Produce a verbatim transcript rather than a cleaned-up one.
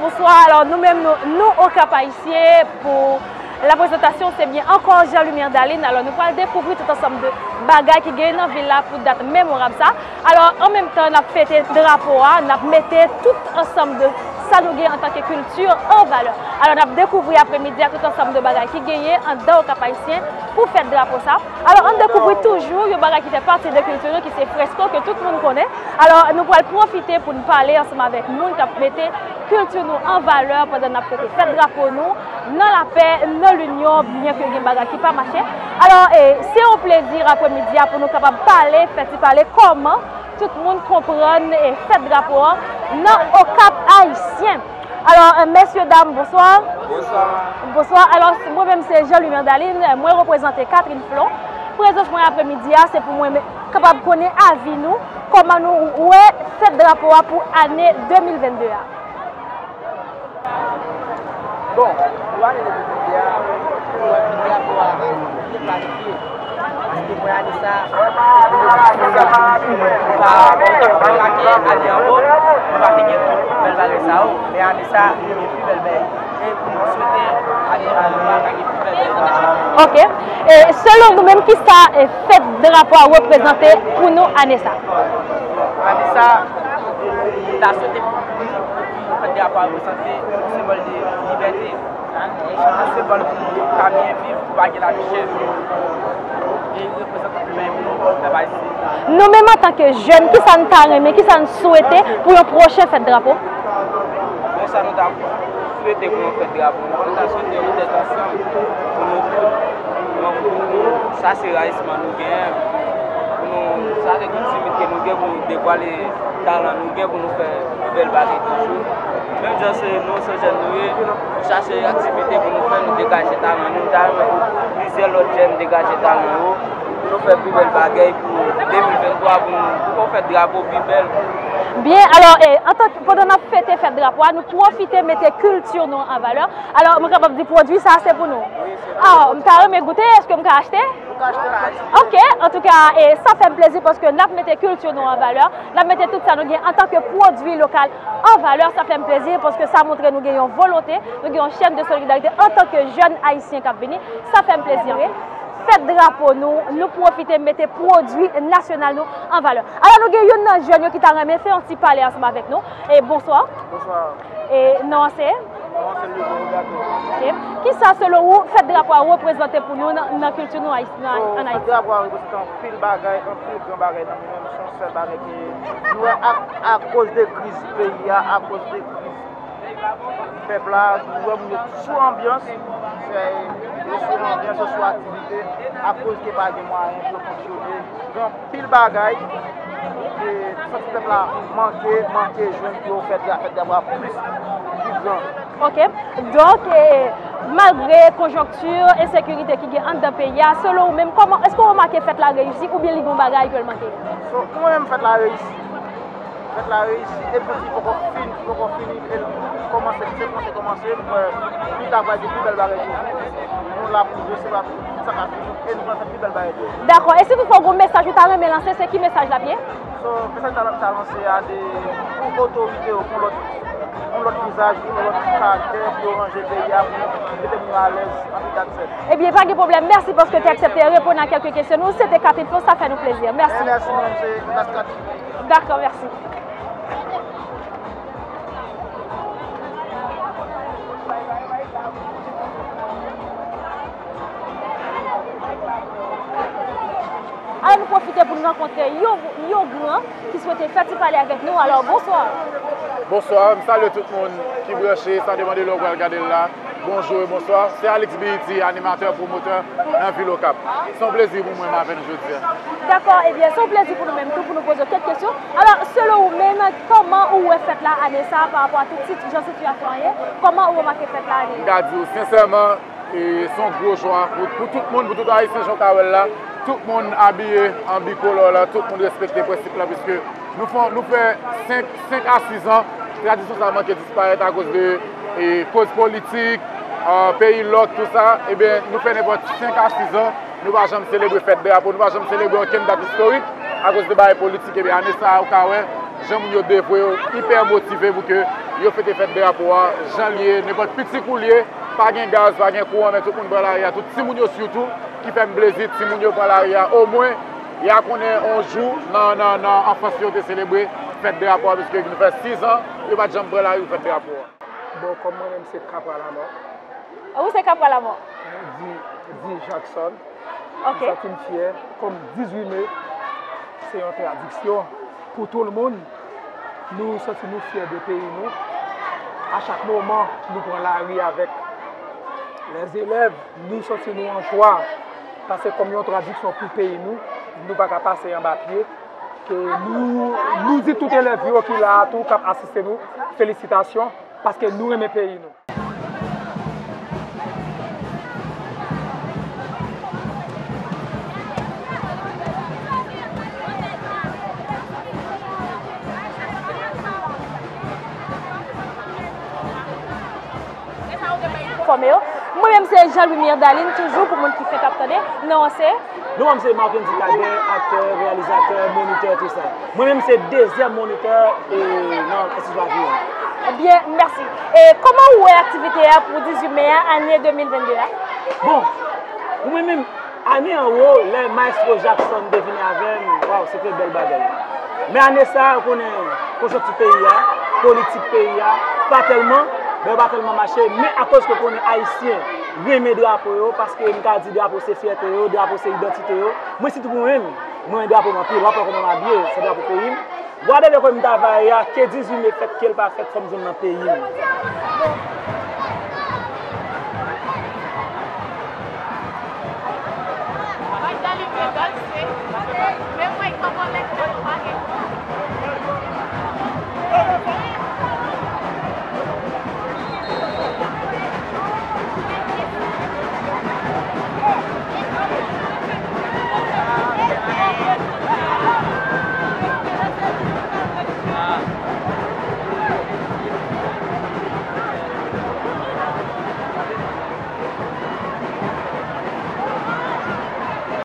Bonswa, alò nou menm nou, nou Okap Ayisyen pou la prezantasyon se byen ankò Jean Lumière Daline. Alò nou pral dekouvri tout ansanm de bagay ki genyen nan vil la pou dat memorab sa. Alò an menm tan n ap fete drapo a, n ap mete tout ansanm de sa nou gen antanke kilti an valè. Alò n ap dekouvri apremidi a tout ansanm de bagay ki genyen anndan Okap Ayisyen pou fèt drapo sa. Alò ann dekouvri toujou yon bagay ki fè pati de kilti nou ki se fresko ke tout moun konnen. Alò nou pral pwofite pou n pale ansanm avèk moun k ap mete kilti nou an valè pandan n ap fete fèt drapo nou nan lapè, nan linyon, byen ke gen bagay ki pa mache. Alò e, se yon plezi apremidi a pou nou kapab pale, fè ti pale kòman tout moun konprann e fèt drapo an nan Okap Ayisyen. Alò, e, mesye dam, bonswa. Bonswa. Bonswa. Alò, mwen menm se Jean Lumière Daline, mwen reprezante Catherine Flon. Prezans mwen apremidi a se pou mwen me- kapab konnen avi nou, kòman nou wè fèt drapo a pou ane de mil vennde a. Bon, pou ane de mil vennde a, pou wè fèt drapo a, nou te planifye. Paske mwen ane sa, nou pa, nou pa te gen ane anvan, nou pa te gen tout bèl bagay sa yo, men ane sa, nou gen pi bèl bagay. E pou nou swete ane anvan nou pa gen pi bèl bagay sa yo. Ok. E selon nou menm, kisa e fèt drapo a reprezante pou nou ane sa? Ane sa, nou ta swete pou nou, pou fèt drapo a reprezante yon senbòl de libète. Yon senbòl pou nou ka byen viv, pou pa gen lavi chè. E li reprezante tout bagay pou nou, pou pèp ayisyen. Nou menm antanke jèn, kisa n ta renmen, kisa n swete pou yon pwochen fèt drapo? Bon, sa nou ta swete pou yon fèt drapo, nou ta swete yon tèt ansanm pou nou tout. Donk, pou nou, sa se rayisman nou genyen. Pou nou, sa se kilti ke nou gen pou nou devwale talan nou gen pou nou fè pi bèl bagay toujou. Menm jan se nou, se jèn nou ye, nou chache aktivite pou nou fè, nou degaje talan nou. Nou ta renmen pou plizyè lòt jèn degaje talan yo, pou nou fè pi bèl bagay pou de mil venntwa, pou nou, pou nou fè drapo pi bèl. Byen, alò, e, antanke, pandan n ap fete fèt drapo a, nou pwofite mete kilti nou an valè. Alò, mwen kapab di pwodui sa a se pou nou? Wi, se pou nou. Ah, m ta renmen goute, èske m ka achte? Ou ka achte la. Ok, antouka, e, sa fè m plezi paske n ap mete kilti nou an valè, n ap mete tout sa nou gen antanke pwodui lokal an valè, sa fè m plezi paske sa montre nou gen yon volonte, nou gen yon chèn de solidarite antanke jèn ayisyen k ap vini, sa fè m plezi anpil. Fèt drapo nou, nou pwofite mete pwodui nasyonal nou an valè. Alò nou gen youn nan jèn yo ki ta renmen fè yon ti pale ansanm avèk nou. E bonswa. Bonswa. E non an se? Non an se Louis Roberto. Ok. Kisa selon ou fèt drapo a reprezante pou nou nan, nan kilti nou Ayis-, nan, So, an fèt Ayiti? Drapo a reprezante anpil bagay, anpil gran bagay nan nou menm, se yon sèl bagay ke nou wè a, akoz de kriz peyi a, akoz de kriz pèp la, nou wè moun yo sou anbyans, se, yo sou anbyans, yo sou aktivite, akoz ke pa gen mwayen pou yo fonksyone. Gen anpil bagay ke santi pèp la manke, manke jwenn pou yo fè fèt drapo a plis, pi gran. Ok. Donk, e, malgre konjonkti ensekirite ki gen anndan peyi a, selon ou menm, kòman, èske w remake fèt la reyisi oubyen li gen yon bagay ke l manke? So, pou mwen menm, fèt la reyisi. Fèt la reyisi, epi li poko fin, li poko fini, e l kòmanse, se kòmanse, kòmanse, m kwè pita pral gen pi bèl bagay toujou. Nou la pou resevwa tout sa k ap vini, e nou pral fè pi bèl bagay toujou. Dakò, e si toutfwa w gen yon mesaj ou ta renmen lanse, se ki mesaj l ap ye? So, mesaj ta, ta lanse a de, pou otorite yo, pou lòt, yon lòt vizaj, yon lòt karaktè, pou yo ranje peyi a, pou mete moun yo alèz, anpi dat sèt. Ebyen, pa gen pwoblèm, mèsi paske w te aksepte reponn a kèlke kesyon nou. Se te Catherine Flon, sa fè nou plezi. Mèsi. E mèsi, mwen menm, se Nicolas Catherine. Dakò, mèsi. Alò, nou pwofite pou nou rankontre yon, yon gran ki swete fè ti pale avèk nou. Alò, bonswa. Bonswa, m salye tout moun ki branche, sa depann de lè w pral gade l la. Bonjou e bonswa. Se Alix B E T, animatè, pwomotè nan vil Okap. Se yon plezi pou mwen m avè nou jodi a. Dakò, ebyen, se yon plezi pou nou menm tou pou nou poze w kèk kesyon. Alò, selon ou menm, kòman ou wè fèt la ane sa a pa rapò a tout sit-, jan sitiyasyon an ye? Kòman ou remake fèt la ane? M ka di w sensèman, e, se yon gwo jwa pou, pou tout moun, pou tout Ayisyen, jan w ka wè l la. Tout moun abiye an bikolò la, tout moun respekte prensip la, piske nou fè, nou fè senk, senk a sis an, tradisyon sa a manke disparèt akoz de, e, koz politik, e, peyi lòk, tou sa. Ebyen, nou fè nenpòt senk a sis an, nou pa janm selebre fèt drapo, nou pa janm selebre okenn dat istorik akoz de bagay politik. Ebyen, ane sa a, ou ka wè, jan moun yo devwe yo, ipè motive pou ke Yo fete fèt drapo a, jan l ye, nenpòt piti kou l ye, pa gen gaz, pa gen kouran, men tout moun pran lari a, tout timoun yo sitou, ki fè m plezi, timoun yo pran lari a, omwen, y a konnen yon jou nan, nan, nan anfans yo te selebre fèt drapo a, piske nou fè sis an, yo pa t janm pran lari pou fèt drapo a. Bon, kòm mwen menm se Kapra Lamò. Ou se Kapra Lamò? Di, di Jackson. Ok. M santi m fyè, kòm dizuit me, se yon tradiksyon pou tout moun. Nou santi nou fyè de peyi nou. A chak moman, nou pran lari avèk lèzelèv, nou santi nou an jwa. Paske kòm yon tradiksyon pou peyi nou, nou pa ka pase anba pye. Ke nou, nou di tout elèv yo ki la a tou, k ap asiste nou, felisitasyon, paske nou renmen peyi nou. Fòme yo. Mwen menm se Jean Louis Mirdaline, toujou pou moun ki fenk ap tande. Non an se? Non an se Marckendy Cadet, aktè, reyalizatè, monitè, tou sa. Mwen menm se dezyèm monitè e nan Enstiti Papillon. Byen, mèsi. E kòman ou wè aktivite a pou dizuit me a, ane de mil vennde a? Bon, pou mwen menm, ane anwo, lè Maestro Jackson te vini avè m, waw, se te bèl bagay. Men ane sa a, ou konnen, konjonkti peyi a, politik peyi a, pa tèlman, bagay yo pa tèlman mache, men akoz ke konnen Ayisyen renmen drapo yo, paske m ka di drapo se fyète yo, drapo se idantite yo, mwen sitou pou mwen menm, mwen renmen drapo m anpil, w ap wè kòman m abiye, se drapo peyi m. Gade lè kòm m travay a, ke dizuit me fèt, ke l pa fèt, fò m jwenn nan peyi m.